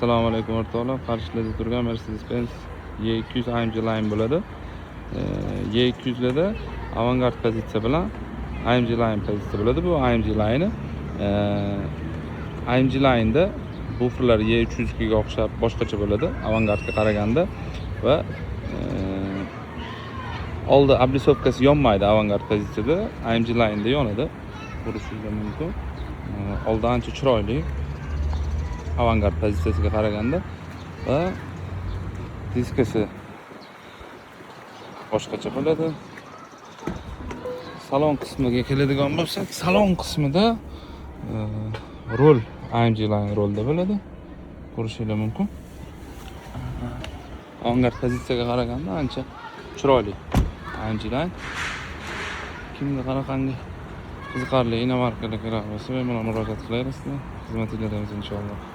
Assalomu alaykum, o'rtoqlar. Qarshilarda turgan Mercedes-Benz E200 AMG Line bo'ladi. E200larda Avantgarde pozitsiya bilan AMG Line pozitsiya bo'ladi. Bu AMG Line'i. AMG Line'da buferlar E300 ga o'xshab boshqacha bo'ladi Avantgarde'ga qaraganda va oldi облицовка si yonmaydi Avantgarde pozitsiyada, AMG Line'da yonadi. Ko'rishingiz mumkin. Oldi ancha chiroyli Avantgarde pozitsiyasiga qaraganda va diskasi boshqacha bo'ladi. Salon qismiga keladigan bo'lsak, salon qismida rul AMG Line rolda bo'ladi. Ko'rishinglar mumkin. Avantgarde pozitsiyaga qaraganda ancha chiroyli AMG Line. Kimga qanaqangi qiziqarli inomarkalar kerak bo'lsa, bemalol murojaat qilaverasizlar. Xizmatinglardamiz, inshaalloh.